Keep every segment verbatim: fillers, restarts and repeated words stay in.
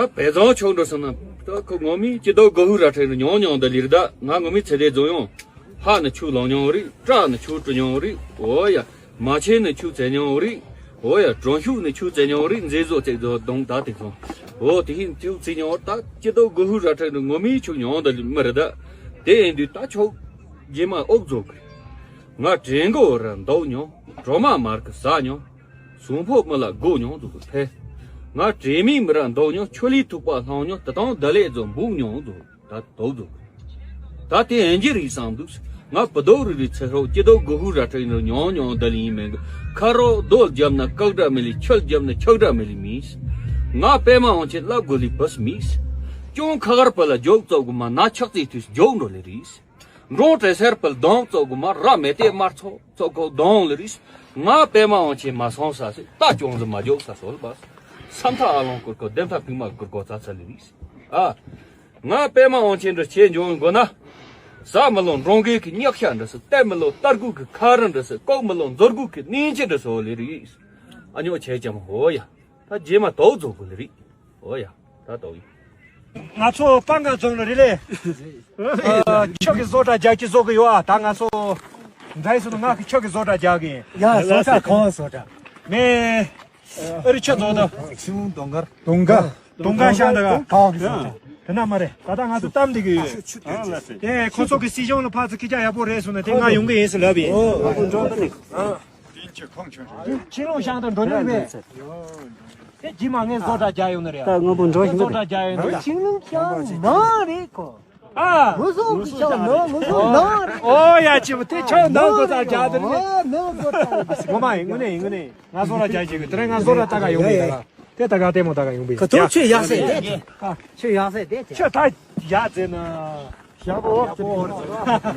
ད་བལ་བཟང་ཆོག་འགྲོ་སོང་ན། ད་ཁོ་ངོ་མི་སྐྱིད་སྡུག་དགའ་ཧུ་ར་ཁྲེ་རུ་མྱོང་མྱོང་ད་ལིར། ད་ང་ངོ་མི་ཚེ་དེ་རྫོང་ཡོང་། ཧ་ནི་ཆུ་ལོང་མྱོང་རིགས། བཀྲ་ནི་ཆུ་བྲི་མྱོང་རིགས། འོ་ཡ། མ་ཆེན་ནི་ཆུ་བཙལ་མྱོང་རིགས། འོ་ཡ། གྲོང་ཤུག་ནི་ཆུ་བཙལ་མྱོང་རིགས། མཛེས་བཟོ་བཙལ་བཟོ་གདོང་ད་དེ་སོང་། འོ་དེ་ཧིན་ཆུ་བཙལ་མྱོང་ད་སྐྱིད་སྡུག་དགའ་ཧུ་ར་ཁྲེ་རུ་ངོ་མི་ཆུ་མྱོང་ད་ལི་མི་རེད། ད་དེ་ཡིན་དུས་ད་ཆོག་རྗེས་མ་ཨོག་རྫོགས་གི། ང་དྲན་གོ་ར་འདོག་མྱོང་། གྲོ་མ་མར་གི་ཟ་མྱོང་། གཟུགས་ཕོག་མི་ལ་སྒོ་མྱོང་འཛུགས་ཕེ། ང་དྲན་མིག་མི་ར་འདོག་མྱོང་། ཆོ་ལི་ཐུག་པ་ལྷང་མྱོང་། ད་དང་ད་ལེ་ཛོ་འབུག་མྱོང་འཛུགས་ད་དོག་འཛུགས། ད་དེ་ཨེན་ཇི་རིག་བསམ་འདུག་ང་བུ་དོག་རི་རི་ཚེ་ཧྲོག་སྐྱིད་སྡུག་དགའ་ཧུ་ར་ཁྲེ་ཡིན་རུ་མྱོང་མྱོང་ད་ལི་ཡིན་མེད་གི། ཁ་རོག་རྡོལ་རྒྱབ་ན་ཀག་སྒྲ་མི་ལི། ཆུ་རྒྱབ་ན་ཆག་སྒྲ་མི་ལི་མིས། ང་པད་མ་འོང་ཆེན་ལབ་དགོས་ལི་བུས་མིས། ཅུང་ཁ་གར་པ་ལ་རྒྱོག་བཙོག་གི་མ་ན་ཆག་རྩེ་དུས་རྒྱོག་འགྲོ་ལི་རིས། འབྲོང་བྲེ་སེར་པལ་གདོང་བཙོག་གི་མ་ར་མེ་ཏེ་དམར་ཚོགས་ཚོགས་གོ་གདོང་ལི་རིས། ང་པད་མ་འོང་ཆེན་མ་སོང་ས་སི་ད་ཅུང་ཟི་མ་རྒྱོག་ས་སོལ་བ། ས་མཐའ་ཨ་ལོང་ཀུར་གོ་ལྡེ་མཐའ་ཕིག་མ་ཀུར་གོ་ཚ་ཚ་ལི་རིས། ཨ། ང་པད་མ་འོང་ཆེན་འདྲ་ཆེ་འཇོང་དགོ་ན། ཟ་མི་ལོ་འབྲོང་རྒན་གི་ཉག་ཤ་འདྲ་སི། བལྟས་མི་ལོ་རྟ་རྒུད་གི་ཁ་ར་འདྲ་སི། ལྐོག་མི་ལོ་མཛོ་རྒུད་གི་སྙིང་རྗེ་འདྲ་སོ་ལེ་རིགས། ཨ་ཉོ་ཆེ་ཅམ་ཧོ་ཡ། ད་རྗེས་མ་དོག་རྫོགས་དགོ་ལེ་རིགས། ཧོ་ཡ། ད་དོག་ཡིན། ང་ཚོ་སྤང་ཁ་རྫོང་ལ་རེད་ལེ། ཨ། ཁྱོད་ཀྱི་བཟོ་གྲྭ་རྒྱག་གི་བཟོ་གི་ཡོད་ཨ། ད་ང་ཚོ་འདྲ་ཡི་སོ་ན་ང་གི་ཁྱོད་ཀྱི་བཟོ་གྲྭ་རྒྱག་གི་ཡིན། ཡ་བཟོ་གྲྭ་གང་བཟོ་གྲྭ། ངས། ཨ་རི་ཆ་ཛོ་ད། ཆིང་ལུང་དུང་དཀར། དུང་དཀར། དུང་དཀར་ཤང་ད་ག་ཁ་བ་གི་ཟེར་ཆ། དེ་ན་མ་རེད། ད་ལྟ་ང་ཚོ་གཏམ་འདི་གི་ཡོད། དེ་ཁོ་ཚོ་གི་སྲིད་གཞུང་ལ་ཕར་ཚུར་སྐད་ཆ་ཡག་པོ་རེད་སོང་ན་དེ་ང་ཡོང་གི་ཡིན་ཟེར་ལབ་ཡིན། ཆིང་ལུང་ཤང་ད་འགྲོ་ནི་མེད། དེ་རྗེས་མ་ངས་བཟོ་གྲྭ་རྒྱག་ཡོང་ནི་རེད། ད་དངོས་པོ་འགྲོ་བཟོ་གྲྭ་རྒྱག་ཡོང་ནི་རེད། ཆིང་ལུང་ཤང་ནང་རེད་ཁོ། ཨ། ངུ་ཟོ་གི་ཤང་ནང་ངུ་ཟོ་ནང་རེད། ཨོ་ཡ་ཅི་མོ་དེ་ཆང་ནང་གོ་ས་རྒྱག་དེ་རེད། ཨོ་ནང་གོ་ས་རྒྱག་དེ་རེད། ངོ་མ་ཡིན་དངོས་གནས་ཡིན་དངོས་གནས། ང་བཟོ་གྲྭ་རྒྱག་བྱེད་གི། དེ་རིང་ང་བཟོ་གྲྭ་ལྟ་ག་ཡོང་གི་ཡིན་ད་ག་དེ་ལྟ་ག་ལྟད་མོ་ལྟ་ག་ཡོང་གི་ཡིན། ཁ་ཐུག་ཆོས་ཡག་སེ་དེ་ཁ་ཆོས་ཡག་སེ་དེ་ཁྱོད་ད་ཡག་ཟེར་ན་ཡག་པོ་ཡག་པོ།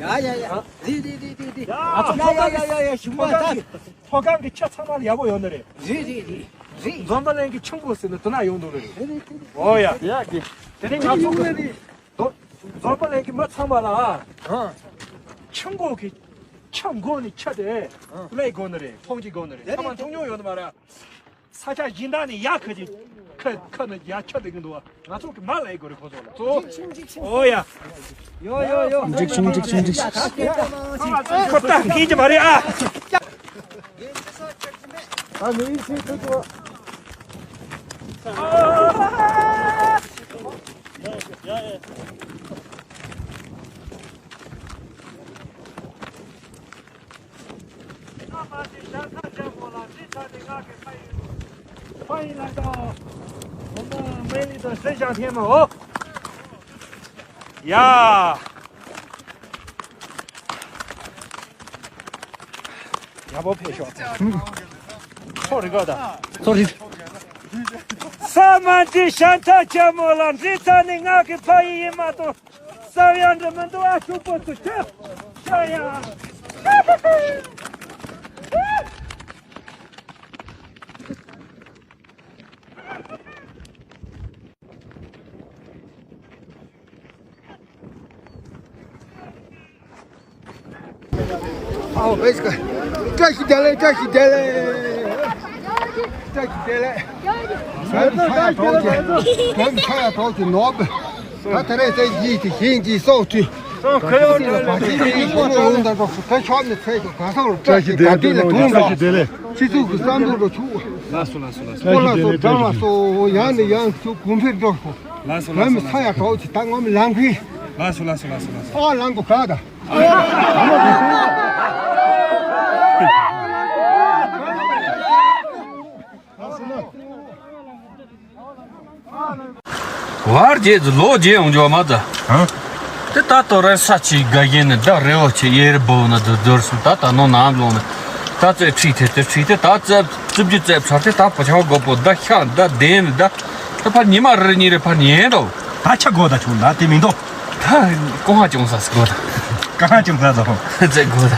ཡ་ཡ་ཡ་རེད་རེད་རེད་རེད། ང་ཚོ་ཡ་ཡ་ཡ་ཡ་ཡ་ཞུ་མ་ད། མཐོ་སྒང་གི་ཆ་ཚང་མ་ལ་ཡག་པོ་ཡོད་ནི་རེད། རེད་རེད་རེད་རེད། འཛོམས་པ་གླིང་གི་ཆུ་མགོ་ཟེར་ན་དེ་ན་ཡོང་འདུག་ལེ་རེད། རེད་རེད་རེད། ཨོ་ཡ། ཡ་གི། དེ་རིང་ང་ཚོ་གི་འཛོམས་པ་གླིང་གི་མི་ཚང་མ་ལ་ཨ། ཆུ་མགོ་གི་ཆུ་མགོ་ནས་ཆུ་དེ་ལས་དགོས་ནི་རེད། འཐུང་གི་དགོས་ནི་རེད། ཚང་མ་འཐུང་མྱོང་ཡོད་ནི་མ་རེད། ས་ཆ་གཞན་དག་ནས་ཡར་ཁ་ཅིག་ཁ་ཁ་ནས་ཡར་ཁྱབ་བསྡད་ཀྱི་འདུག་ང་ཚོ་གི་མ་ལས་དགོས་རེད་ཁོ་ཚོ་ལ་ཚོ། ཨོ་ཡ། ཡོ་ཡོ་ཡོ། འགྲིག་བྱུང་འགྲིག་བྱུང་འགྲིག་བྱུང་། ཁོ་ཐག་ཁེལ་གྱི་མ་རེད་ཨ། ཨ་ནི་ཚེ་ཐུག་ཐུག་ཕ་ཡིན་ལ་དང་། འོ་ན་མེ་ལི་དང་སྲས་ཞང་ཐེན་མ་འོ། ཡ། ཡག་པོ་ཕེབས་ཤོག་ཚོ་རི་ག་ད། ཚོ་རི། ས་མ་འདི་ཤ་ཐག་ཆ་མོ་ལ་འདི་ཚ་ནི་ང་གི་ཕ་ཡི་ཡིན་མ་གཏོགས་ས་ཡང་འདི་མི་འདུག་ཨ་ཤུག་པོ་ཚོ་ཆ་ཆ་ཡ། ཨའོ་བེས་ཀ། བཀྲ་ཤིས་བདེ་ལེགས། བཀྲ་ཤིས་བདེ་ལེགས། བཀྲ་ཤིས་བདེ་ལེགས། བོད་ཚ་ཡ་གྲོགས་ཀྱི། བོད་ཚ་ཡ་གྲོགས་ཀྱི་ནོར་བུ། ད་དེ་རིང་ཚེས་གཅིག་དེ་ཞིང་གཅིག་སྲོག་ཁྲི། ད་ཚེས་གཅིག་ལ་བ་ཞིག་ཡིན་ཁོ་ནོར་ལུང་དང་འགྲོགས་སུ་ད་ཤོག་ནས་ཚེས་ཀྱི་ག་སང་ལ་བཀྲ་ཤིས་དགའ་བདེ་ལ་དུང་འགྲོགས། ཕྱི་ཚུལ་གྱི་བསམ་བློ་རུ་ཆུག་ལ་སོ་ལ་སོ་ལ་སོ་ལ་སོ། ཡང་ནས་ཡང་ཁྱོད་གོང་འཕེལ་འགྲོ་ཤོག་ལ་སོ་ལ་སོ་ལ་སོ། ལ་སོ་ལ་སོ་ལ་སོ། ཨ་ལང་གོ་ག་ད། བར་རྗེས་ལོ་རྗེས་ཡོང་འཇོག་མ་ད། དེ་ད་ལྟ་ར་ས་ཆི་དགའ་ཡན་ནི་ད་རེ་བ་ཆེ་ཡེ་རེ་བོ་ན་ད་རྡོར་སུ་ད་ད་ནོ་ནམ་ལོང་ན་ད་ཙེ་ཁྲིག་ཐེ་ཏེ་ཁྲིག་ཐེ་ད་ཙེ་ཙིབ་ཅི་ཙེ་ཚར་ཏེ་ད་པ་ཆ་གོ་པོ་ད་ཤ་ད་དེན་ད་ད་ཕར་ཉི་མ་རེ་གཉིས་རེ་ཕར་ཉན་དོ། ད་ཆ་གོ་ད་ཆུང་ད་དེ་མིན་དོ། ད་ཀོ་ཧ་ཅུང་ས་སི་གོ་ད། ཀ་ཧ་ཅུང་ས་སོ། ཙེ་གོ་ད།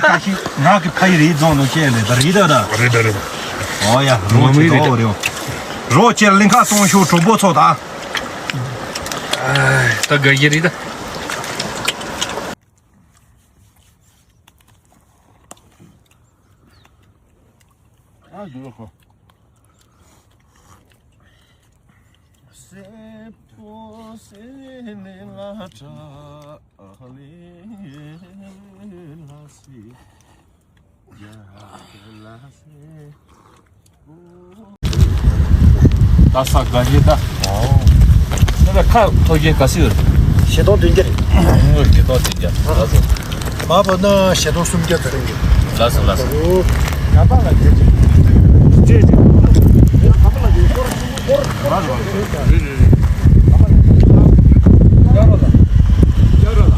ཁ་ཤི་ང་གི་ཕ་ཡི་རི་རྫོང་ནོ་ཤེས་ལེ་ད་རི་ད་ད། རི་ད་རི་ད། ཨོ་ཡ་རོ་ཆེ་རོ་རེ། རོ་ཆེ་ལིང་ཁ་སྟོང་ཤོ་གྲོགས་པོ་ཚོ་ད། ད་ག་གི་རི་ད། ཨ་འདུག་ཁོ། ད་ས་དགའ་ཞེ་ད། ཨོ། ཁ་ཐོག་རྒྱན་ག་སི་ཡོད། བཞི་སྟོང་བདུན་བརྒྱ་རེད། ངོས་བཞི་སྟོང་བདུན་བརྒྱ། ལགས་སོ། མ་བབས་ན་བཞི་སྟོང་སུམ་བརྒྱ་ཙམ་རེད། ལགས་སོ་ལགས་སོ། ང་པ་ལ་རྒྱལ་ཅིག་ཅེས་ཅེས། ང་པ་ལ་རྒྱལ་སྐོར་སྐོར་སྐོར་རེད་རེད་རེད། ང་པ་ལ་རྒྱལ་སྐོར་སྐོར་རེད། ཡ་རོ་ལ་ཡ་རོ་ལ།